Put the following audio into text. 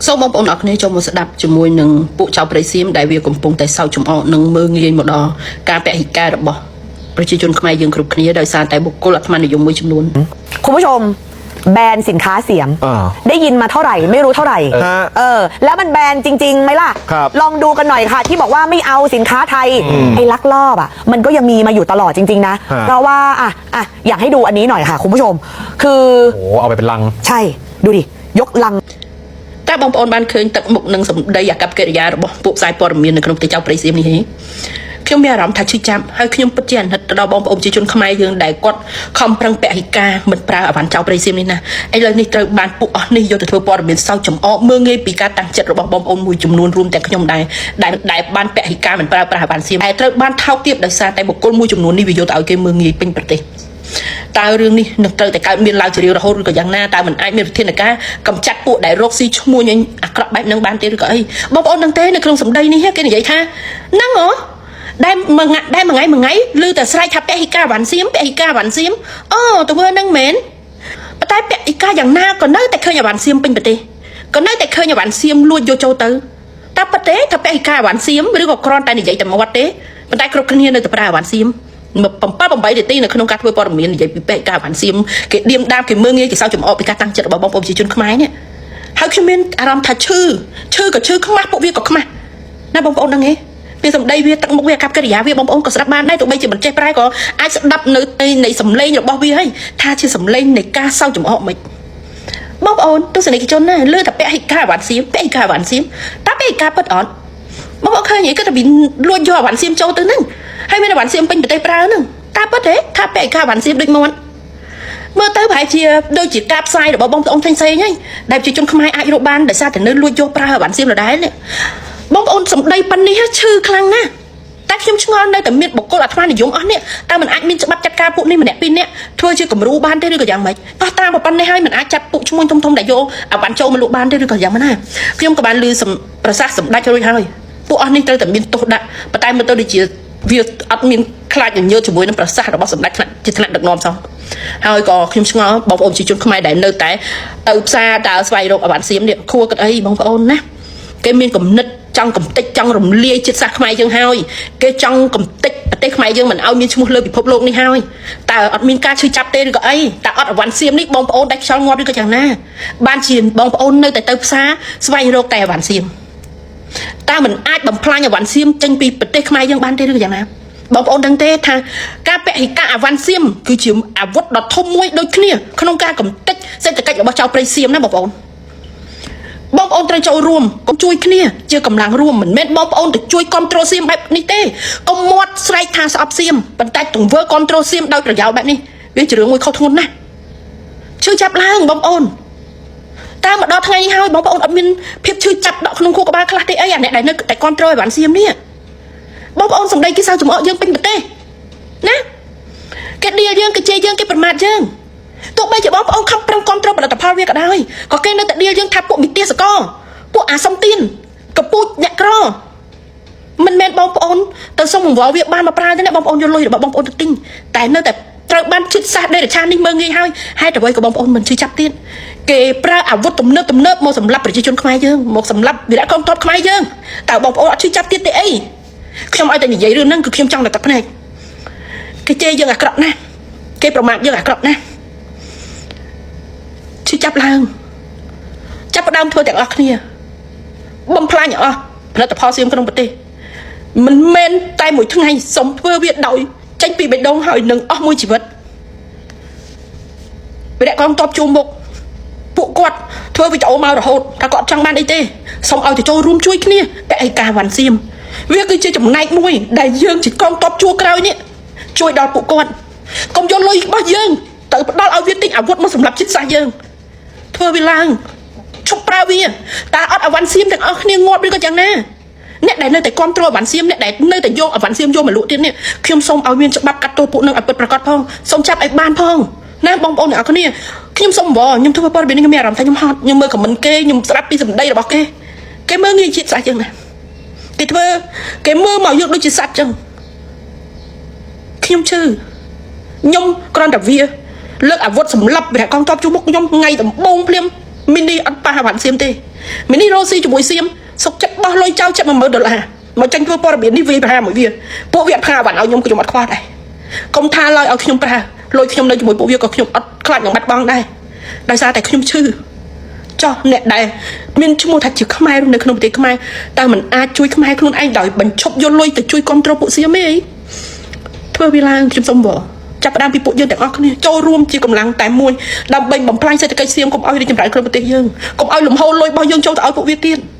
សូមបងប្អូនអរគ្នាចូលមកស្ដាប់ជាមួយនឹងពួកចៅព្រៃសៀមដែលវាកំពុងតែសោកចំអកនិងមើងងាយមកដល់ការពហិការរបស់ប្រជាជនខ្មែរយើងគ្រប់គ្នាដោយសារតែបុគ្គលអាត្មានិយមមួយចំនួន คุณผู้ชม แบนสินค้าเสียม อ่า ได้ยินมาเท่าไหร่ไม่รู้เท่าไหร่ ฮะ เออ แล้วมันแบนจริงๆไหมล่ะ ครับ ลองดูกันหน่อยค่ะ ที่บอกว่าไม่เอาสินค้าไทย ไอ้ลักลอบอ่ะ มันก็ยังมีมาอยู่ตลอดจริง ๆ นะ ฮะ เพราะว่าอ่ะอ่ะอยากให้ดูอันนี้หน่อยค่ะ คุณผู้ชม คือ โอ้โหเอาไปเป็นลัง ใช่ดูดิ ยกลัง តើបងប្អូនបានឃើញទឹកមុខនិងសម្ដីអាកប្បកិរិយារបស់ពួកផ្សាយព័ត៌មាននៅក្នុងប្រទេសចៅព្រៃសៀមនេះទេខ្ញុំមានអារម្មណ៍ថាឈឺចាប់ហើយខ្ញុំពិតជាអាណិតទៅដល់បងប្អូនប្រជាជនខ្មែរយើងដែលគាត់ខំប្រឹងពហិការមិនប្រើអវ៉ាន់ចៅព្រៃសៀមនេះណាឥឡូវនេះត្រូវបានពួកអស់នេះយកទៅធ្វើព័ត៌មានសោចចំអកមើងងាយពីការតាំងចិត្តរបស់បងប្អូនមួយចំនួនរួមទាំងខ្ញុំដែរដែលដែលបានពហិការមិនប្រើប្រាស់អវ៉ាន់សៀមតែត្រូវបានថោកទាបដោយសារតែបុគ្គលមួយចំនួននេះវាយកទៅឲ្យគេមើងងាយពេញប្រទេស តើរឿងនេះនឹងត្រូវតែកើតមានឡើងជារៀងរហូតឬក៏យ៉ាងណាតើมันអាចមានវិធានការកម្ចាត់ពួកដែលរកស៊ីឈ្មួញអាក្រក់បែបហ្នឹងបានទេឬក៏អីបងប្អូនដឹងទេនៅក្នុងសម្ដីនេះគេនិយាយថាហ្នឹងហ៎ដែលមួយថ្ងៃដែលមួយថ្ងៃមួយថ្ងៃឮតែស្រែកថាពហិការវ៉ាន់សៀមពហិការវ៉ាន់សៀមអូទៅធ្វើហ្នឹងមែនប៉ុន្តែពហិការយ៉ាងណាក៏នៅតែឃើញអវ៉ាន់សៀមពេញប្រទេសក៏នៅតែឃើញអវ៉ាន់សៀមលួចយកចូលទៅតែប៉ុន្តែថាពហិការអវ៉ាន់សៀមឬក៏គ្រាន់តែនិយាយតែមាត់ទេប៉ុន្តែគ្រប់គ្នានៅតែប្រើអវ៉ាន់សៀម 7 8នាទីនៅក្នុងការធ្វើព័ត៌មាននិយាយពីពេកការវ៉ាន់សៀមគេឌៀមដាមគេមើងងាយគេសើចចំអកពីការតាំងចិត្តរបស់បងប្អូនប្រជាជនខ្មែរនេះហើយខ្ញុំមានអារម្មណ៍ថាឈឺឈឺក៏ឈឺខ្មាស់ពួកវាក៏ខ្មាស់ណាបងប្អូនដឹងទេពីសម្ដីវាទឹកមុខវាអាកប្បកិរិយាវាបងប្អូនក៏ស្ដាប់បានដែរទោះបីជាមិនចេះប្រែក៏អាចស្ដាប់នៅនៃសម្លេងរបស់វាហើយថាជាសម្លេងនៃការសើចចំអកមិនបងប្អូនទស្សនិកជនណាលើតែពហិការវ៉ាន់សៀមពហិការវ៉ាន់សៀមតើពហិការពិតអត់ បងប្អូនឃើញអីគាត់តែវាលួចយកអវ៉ាន់សៀមចូលទៅហ្នឹងហើយមានអវ៉ាន់សៀមពេញប្រទេសប្រើហ្នឹងតើពិតទេថាពាក់ឯកាអវ៉ាន់សៀមដូចមាត់មើលទៅប្រហែលជាដូចជាការផ្សាយរបស់បងប្អូនផ្សេងៗហ្នឹងដែលប្រជាជនខ្មែរអាចរកបានដោយសារតែនៅលួចយកប្រើអវ៉ាន់សៀមដដែលនេះបងប្អូនសម្ដីប៉ុណ្នេះឈឺខ្លាំងណាស់តែខ្ញុំឆ្ងល់នៅតែមានបុគ្គលអាត្មានិយមអស់នេះតើมันអាចមានច្បាប់ចាត់ការពួកនេះម្នាក់ពីរនាក់ធ្វើជាគំរូបានទេឬក៏យ៉ាងម៉េចអស់តាមប៉ុណ្ណេះហើយมันអាចចាប់ពួកឈ្មួញធំៗដែលយកអវ៉ាន់ចូលមកលក់បានទេឬក៏យ៉ាងម៉េចណាខ្ញុំក៏បានឮប្រសាសន៍សម្ដេចរួចហើយ ពួកអស់នេះត្រូវតែមានទោសដាក់ប៉ុន្តែមើលទៅដូចជាវាអត់មានខ្លាចញញើតជាមួយនឹងប្រសាសន៍របស់សម្ដេចថ្នាក់ជាថ្នាក់ដឹកនាំសោះហើយក៏ខ្ញុំឆ្ងល់បងប្អូនប្រជាជនខ្មែរដែលនៅតែទៅផ្សារដើរស្វែងរកអវ៉ាន់សៀមនេះខួរគិតអីបងប្អូនណាគេមានគំនិតចង់កំទេចចង់រំលាយជាតិសាសន៍ខ្មែរយើងហើយគេចង់កំទេចប្រទេសខ្មែរយើងមិនឲ្យមានឈ្មោះលើពិភពលោកនេះហើយតើអត់មានការឈឺចាប់ទេឬក៏អីតើអត់អវ៉ាន់សៀមនេះបងប្អូនដាច់ខ្យល់ងាប់ឬក៏យ៉ាងណាបានជាបងប្អូននៅតែទៅផ្សារស្វែងរកតែអវ៉ាន់សៀម តើมันអាចបំផ្លាញអវ៉ាន់សៀមចេញពីប្រទេសខ្មែរយើងបានទេឬយ៉ាងណាបងប្អូនដឹងទេថាការពហិការអវ៉ាន់សៀមគឺជាអាវុធដ៏ធំមួយដូចគ្នាក្នុងការកំទេចសេដ្ឋកិច្ចរបស់ចៅព្រៃសៀមណាបងប្អូនបងប្អូនត្រូវចូលរួមកុំជួយគ្នាជាកម្លាំងរួមមិនមែនបងប្អូនទៅជួយគ្រប់គ្រងសៀមបែបនេះទេកុំមាត់ស្រែកថាស្អប់សៀមប៉ុន្តែទង្វើគ្រប់គ្រងសៀមដោយប្រយោលបែបនេះវាជារឿងមួយខុសធ្ងន់ណាស់ឈឺចាប់ឡើងបងប្អូន តើមកដល់ថ្ងៃនេះហើយបងប្អូនអត់មានភាពឈឺចាប់ដកក្នុងខួរក្បាលខ្លះទេអីអាអ្នកដែលនៅតែគ្រប់គ្រងឲ្យបានសៀមនេះបងប្អូនសម្ដីគេសើចំអកយើងពេញប្រទេសណាគេដៀលយើងគេជេរយើងគេប្រមាថយើងទោះបីជាបងប្អូនខំប្រឹងគ្រប់គ្រងផលិតផលវាក៏ដោយក៏គេនៅតែដៀលយើងថាពួកមិទាសកពួកអាសំទៀនកពូជអ្នកក្រមិនមែនបងប្អូនទៅសុំអង្វរវាបានមកប្រើទេណាបងប្អូនយកលុយរបស់បងប្អូនទៅទិញតែនៅតែត្រូវបានឈិតសាសដេរឆាននេះមើងងាយហើយហេតុអ្វីក៏បងប្អូនមិនឈឺចាប់ទៀតគេប្រើអាវុធទំនើបទំនើបមកសម្លាប់ប្រជាជនខ្មែរយើងមកសម្លាប់វីរៈកងទ័ពខ្មែរយើងតើបងប្អូនអត់ឈឺចាប់ទៀតទេអីខ្ញុំឲ្យតែនិយាយរឿងហ្នឹងគឺខ្ញុំចង់តែទឹកភ្នែកគេជេរយើងអាក្រក់ណាស់គេប្រមាថយើងអាក្រក់ណាស់ឈឺចាប់ឡើងចាប់ផ្ដើមធ្វើទាំងអស់គ្នាបំផ្លាញអស់ផលិតផលសៀមក្នុងប្រទេស មិនមែនតែមួយថ្ងៃសុំធ្វើវាដោយចេញពីបេះដូងហើយនឹងអស់មួយជីវិតវីរៈកងតបជួមុខពួកគាត់ធ្វើវីដេអូមករហូតថាគាត់ចង់បានអីទេសុំឲ្យទៅចូលរួមជួយគ្នាតែឯការវ៉ាន់សៀមវាគឺជាចំណែកមួយដែលយើងជាកងតបជួក្រោយនេះជួយដល់ពួកគាត់កុំយកលុយរបស់យើងទៅផ្ដល់ឲ្យវាទិញអាវុធមកសម្រាប់ជាតិសាសន៍យើងធ្វើវាឡើងឈប់ប្រើវាតើអត់អវ៉ាន់សៀមទាំងអស់គ្នាងាប់ឬក៏យ៉ាងណា អ្នកដែលនៅតែគ្រប់គ្រងអវ៉ាន់សៀមអ្នកដែលនៅតែយកអវ៉ាន់សៀមយកមកលក់ទៀតនេះខ្ញុំសូមឲ្យមានច្បាប់កាត់ទោសពួកនឹងឲ្យពិតប្រាកដផងសូមចាប់ឲ្យបានផងណាបងប្អូនអ្នកនរគ្នាខ្ញុំសូមអង្វរខ្ញុំធ្វើព័ត៌មាននេះខ្ញុំមានអារម្មណ៍ថាខ្ញុំហត់ខ្ញុំមើលខមមិនគេខ្ញុំស្ដាប់ពីសម្ដីរបស់គេគេមើលងាយជាតិសាសន៍យើងណាគេធ្វើគេមើលមកយើងដូចជាសត្វចឹងខ្ញុំឈឺខ្ញុំគ្រាន់តែវាលើកអាវុធសម្លាប់វីរៈកងទ័ពជួមុខខ្ញុំថ្ងៃដំបូងភ្លាម មីនីអត់ប៉ះអាវ៉ាន់សៀមទេមីនីរស់ស៊ីជាមួយសៀមសុកចិត្តបោះលុយចោលចិត្ត10000ដុល្លារមកចាញ់ធ្វើព័ត៌មាននេះវាយប្រហារមួយវាពួកវាអត់ផ្ញើអាវ៉ាន់ឲ្យខ្ញុំខ្ញុំអត់ខ្វល់ដែរកុំថាឡើយឲ្យខ្ញុំប្រើលុយខ្ញុំនៅជាមួយពួកវាក៏ខ្ញុំអត់ខ្លាចនឹងបាត់បង់ដែរដោយសារតែខ្ញុំឈឺចោះអ្នកដែលមានឈ្មោះថាជាខ្មែររស់នៅក្នុងប្រទេសខ្មែរតើมันអាចជួយខ្មែរខ្លួនឯងដោយបញ្ឈប់យកលុយទៅជួយគ្រប់គ្រងពួកសៀមទេអី ធ្វើវាឡើងខ្ញុំសូមវល់ចាប់ផ្ដើមពីពួកយើងទាំងអស់គ្នាចូលរួមជាកម្លាំងតែមួយដើម្បីបំផ្លាញសេដ្ឋកិច្ចសៀមកុំឲ្យរីកចម្រើនក្នុងប្រទេសយើងកុំឲ្យលំហូរលុយរបស់យើងចូលទៅឲ្យពួកវាទៀត។